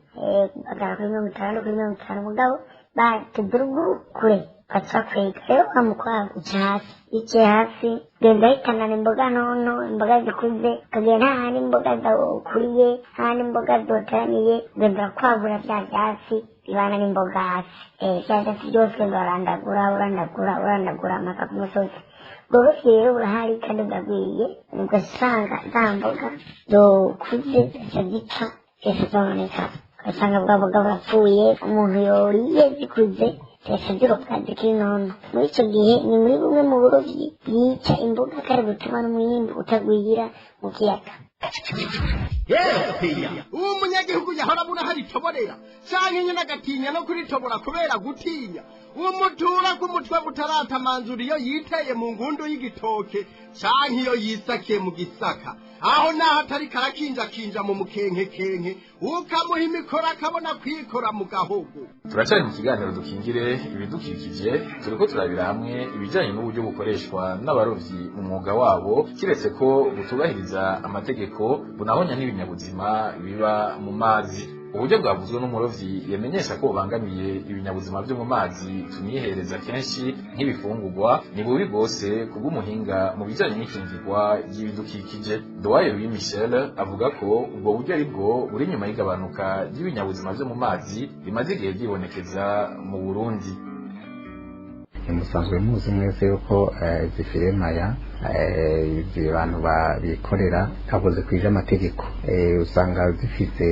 bagera kuri 60 kuri 50, mugabo bateze ruguru kure. Baca bakwega rero wa mukwabu uca hasi, yicaye hasi ugenda uhitanana imboga ntonto, imboga zikuze, ukagenda hahandi imboga zawukuriye, hahandi imboga zoteraniye, ugenda urakwabura vya vyatsi bibana n'imboga hasi. Vya vyatsi byose ugenda urarandagura, urandagura, urandagura mpaka ku musozi. Ubwo bufi rero burahari kandi buragwiriye, ugasanga za mboga zokuze zica zipfa, zose zononekara, ugasanga bwa boga burapfuye. Umuntu yoriye zikuze zica zirobwa zikiri ntonto. Muri ico gihe ni muri bumwe mu burovyi bwica imboga kandi butuma n'umwimbu utagwira mu kiyaga.
Uwo munyagihugu yahora abura aho aritoborera canke nyene agatinya no kuritobora kubera gutinya umutura k'umutwe butaratamanzura iyo yiteye mu ngundu y'igitoke canke iyo yisakiye mu gisaka, aho naho atari karakinjakinja mu mukenkekenke, ukamuha imikoro akabona kwikora mu gahogo.
Turacyari mu kiganiro Dukingire Ibidukikije. Turiko turabira hamwe ibijyanye n'uburyo bukoreshwa n'abarovyi mu mwuga wabo, kiretse ko butubahiriza amategeko, bunahonya n'ibinyabuzima biba mu mazi. Uburyo bwavuzwe n'umurovyi yamenyesha ko bubangamiye ibinyabuzima byo mu mazi tunihereza kenshi nk'ibifungurwa ni bubi rwose. Kubw'umuhinga mu bijyanye n'ikingirwa ry'ibidukikije Dowaye Louis Michel, avuga ko ubwo buryo ari bwo buri inyuma y'igabanuka ry'ibinyabuzima byo mu mazi rimaze igihe ryibonekeza mu Burundi.
Musanzwe muzi mwese yuko izi firemaya, izi bantu bikorera ntabwo zikwije amategeko. Usanga zifise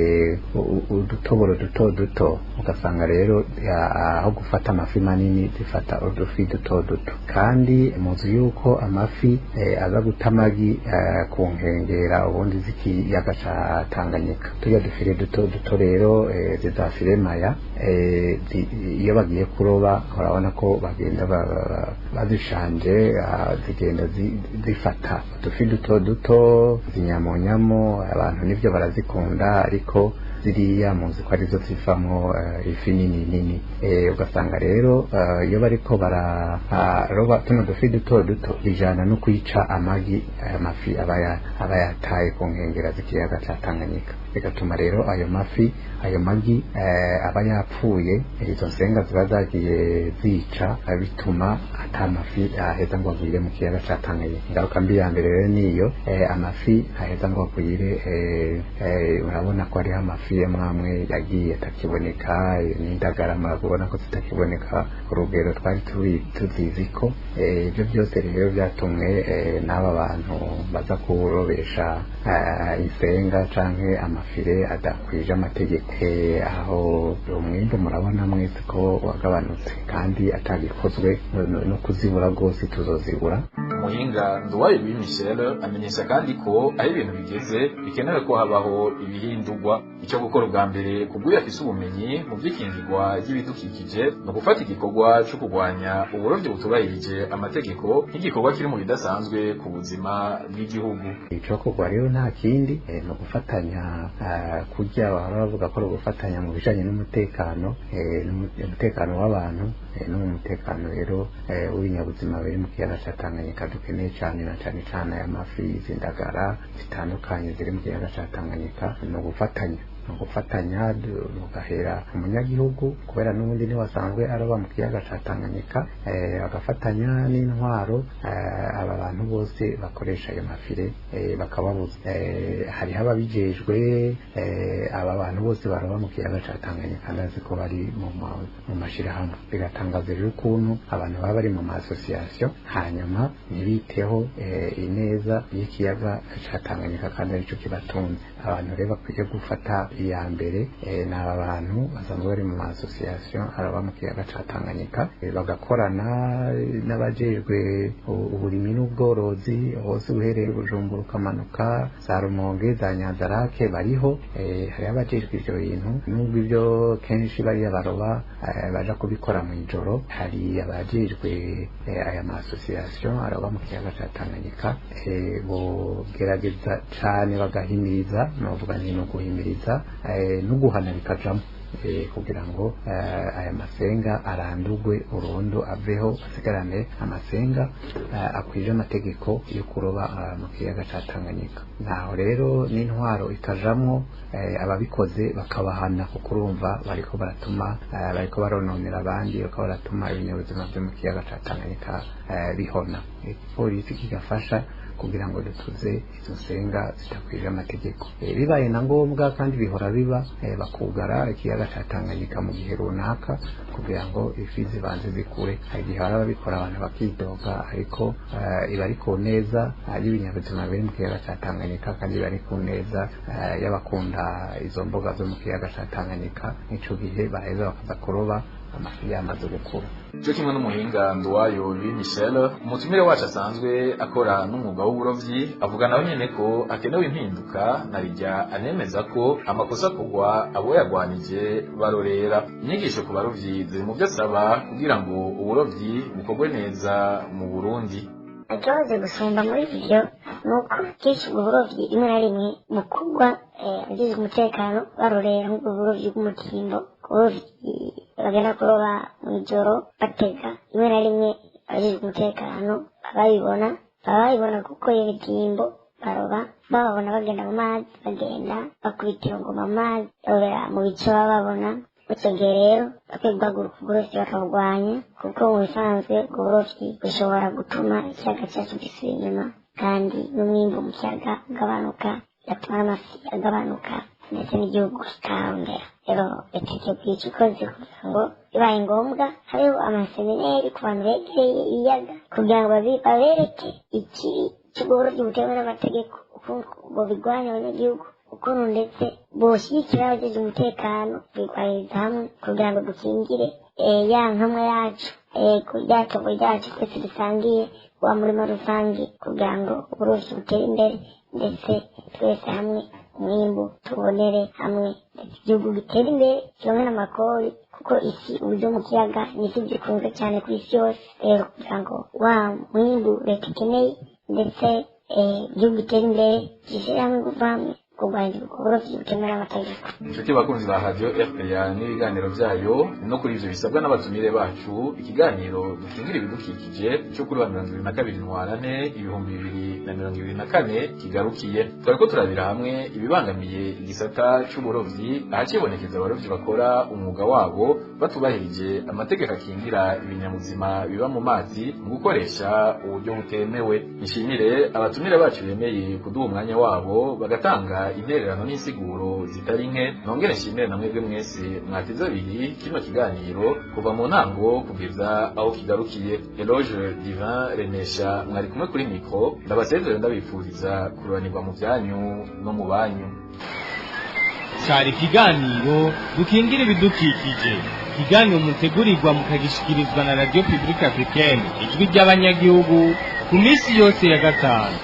udutoboro duto duto, ugasanga rero aho gufata amafi manini zifata udufi duto duto. Kandi muzi yuko amafi aza guta amagi ku nkengera ubundi z'ikiyaga ca Tanganyika. Turya dufire duto duto rero, ziza firemaya, iyo bagiye kuroba urabona ko bagenda bazishanje, zigenda zifata udufi duto duto zinyamonyamo. Abantu nivyo barazikunda, ariko ziriya muzi ko arizo zivamwo ifi nini nini. Ugasanga rero iyo bariko bararoba tuno dufi duto duto bijana no kwica amagi aya mafi aba yataye ku nkengera z'ikiyaga ca Tanganyika, bigatuma rero ayo mafi, ayo magi aba yapfuye, izo nsenga ziba zagiye zica, bituma ata mafi aheza ngo agwire mu kiyaga ca Tanganyika. Ingaruka mbi ya mbere rero niyo, amafi aheza ngo agwire. Urabona ko hariho amafi amwe yagiye atakiboneka, n'indagara murabona ko zitakiboneka ku rugero twari tuzizi ko. Ibyo byose rero byatumwe n'aba bantu baza kurobesha insenga canke amafire adakwije amategeko. Aho umwimbu murabona mwese ko wagabanutse, kandi atagikozwe no kuzibura rwose tuzozibura.
Umuhinga Nduwayo Louis Michel amenyesha kandi ko aho ibintu bigeze bikenewe ko habaho ibihindurwa. Icyo gukora ubwa mbere kubw'uyu afise ubumenyi mu by'ikingirwa ry'ibidukikije ni ugufata igikorwa cyo kurwanya uburovyi butubahirije amategeko nk'igikorwa kiri mu bidasanzwe ku buzima bw'igihugu.
Icokorwa rero nta kindi, ni ugufatanya, kurya bahora bavuga ko ari ugufatanya mu bijanye n'umutekano, umutekano w'abantu, no mu mutekano rero w'ibinyabuzima biri mu kiyaga ca Tanganyika dukeneye cane, na cane cane aya mafi, izi ndagara zitandukanye ziri mu kiyaga ca Tanganyika. Ni ugufatanya, ni ugufatanya mugahera umunyagihugu, kubera n'ubundi ntiwasanzwe aroba mu kiyaga ca Tanganyika, bagafatanya n'intwaro, aba bantu bose bakoresha ayo mafire bakababuza. Hariho ababijejwe, aba bantu bose baroba mu kiyaga ca Tanganyika ndazi ko bari mu mashirahamwe. Bigatangaza rero ukuntu abantu baba bari mu ma association hanyuma ntibiteho ineza y'ikiyaga ca Tanganyika kandi arico kibatunze. Abantu rero bakwiye gufata iya mbere ni aba bantu basanzwe bari mu ma association aroba mu kiyaga ca Tanganyika, bagakorana n'abajejwe uburimyi n'ubworozi hose, uhereye Bujumbura ukamanuka za Rumonge, za Nyanzarake bariho. Hariho abajejwe ivyo bintu, nubwo ivyo kenshi bariya baroba baja kubikora mw'ijoro. Hari abajejwe aya ma association aroba mu kiyaga ca Tanganyika, bogerageza cane bagahimiriza, novuga nti ni uguhimiriza no guhana bikajamwo. kugira ngo aya masenga arandurwe burundu, aveho, asigarane amasenga akwije amategeko yo kuroba mu kiyaga ca Tanganyika. Naho rero n'intwaro ikajamwo, ababikoze bakabahana, kuko urumva bariko baratuma bariko barononera abandi, bariko baratuma ibinyabuzima vyo mu kiyaga ca Tanganyika bihona. Igipolisi kigafasha kugira ngo dutuze izo nsenga zidakwije amategeko. Bibaye na ngombwa, kandi bihora biba, bakugara ikiyaga ca Tanganyika mu gihe runaka kugira ngo ifi zibanze zikure. Hari igihe baba babikora abantu bakidoga, ariko iba ari ku neza y'ibinyabuzima biri mu kiyaga ca Tanganyika, kandi iba ari ku neza y'abakunda izo mboga zo mu kiyaga ca Tanganyika. N'ico gihe baraheza bakaza kuroba amafi yamaze gukura.
Cyo kimwe n'umuhinga Nduwayo Louis Michel, umutumire wacu asanzwe akora n'umwuga w'uburovyi, avuga nawe nyene ko hakenewe impinduka, na rirya anemeza ko amakosa kugwa abo yagwanije barorera. Inyigisho ku barovyi ziri mu byo asaba kugira ngo uburovyi bukorwe neza mu Burundi.
Ikibazo gusumba muri ivyo ni uko kenshi ubwo burovyi rimwe na rimwe bukugwa abajejwe umutekano barorera, nk'ubwo burovyi bw'umutimbo, uburovyi bagenda kuroba mw'ijoro batega. Rimwe na rimwe abajejwe umutekano bababibona, baba babibona kuko iyo mitimbo baroba bababona bagenda mu mazi, bagenda bakubita iyo ngoma mu mazi, barobera mu bice baba babona. Ico gihe rero bakwiye guhaguruka uburovyi bakabugwanya, kuko mu bisanzwe ubwo burovyi bushobora gutuma ikiyaga cacu gisubira inyuma, kandi n'umwimbu mu kiyaga ugabanuka, bigatuma n'amafi agabanuka, ndetse n'igihugu kikahongera. Rero leta ikwiye kugira ico ikoze kugira ngo bibaye ngombwa habeho amasemineri ku bantu begereye ibiyaga, kugira ngo babereke ikibi c'ubwo burovyi butemewe n'amategeko, ukuntu bobigwanya abanyagihugu, ukuntu ndetse boshyigikira abajeje umutekano bigwaniriza hamwe kugira ngo dukingire ya nkamwa yacu, rya tobo ryacu twese dusangiye, wa murima rusange, kugira ngo uburovyi butere imbere, ndetse twese hamwe umwimbu tubonere hamwe, ndetse igihugu gitere imbere kironke n'amakori, kuko isi uburyo mu kiyaga ni isi zikunzwe cyane ku isi yose. Rero kugira ngo wa mwimbu leta ikeneye, ndetse igihugu gitere imbere, gishyire hamwe ingufu hamwe kurwanya uburovyi butemewe n'amategeko.
Inshuti bakunzi ba Radio RPA n'ibiganiro byayo, no kuri ivyo bisabwa n'abatumire bacu, ikiganiro dukingira ibidukikije cyo kuri wa 22 Ntwarante 2024 kigarukiye. Twariko turabira hamwe ibibangamiye igisata c'uburovyi, ahacibonekeza abarovyi bakora umwuga wabo batubahirije amategeko akingira ibinyabuzima biba mu mazi mu gukoresha uburyo butemewe. Nshimire abatumire bacu bemeye kuduha umwanya wabo bagatanga intererano n'insiguro zitari nke. Nongere nshimire na mwebwe mwese mwateze abiri kino kiganiro kuva mu ntango kugeza aho kigarukiye. Eloge Divin Remesha mwari kumwe kuri mikro, ndabasezere ndabifuriza kururanirwa mu byanyu no mu banyu.
Cyari ikiganiro dukingira ibidukikije, ikiganiro mutegurirwa mukagishikirizwa na Radio Publique Africaine, ijwi ry'abanyagihugu, ku minsi yose ya gatanu.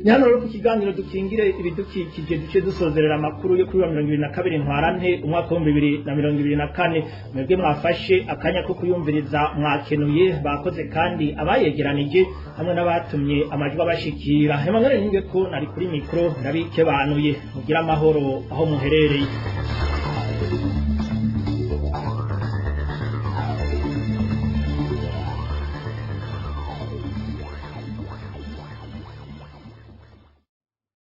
Ni hano rero ku kiganiro dukingire ibidukikije duce dusozerera amakuru yo kuri wa 22 Ntwarante umwaka wa 2024. Mwebwe mwafashe akanya ko kuyumviriza mwakenuye, bakoze kandi abayegeranije hamwe n'abatumye amajwi abashikira. Emmanuel Ninge ko nari kuri mikro ndabikebanuye, mugira amahoro aho muherereye.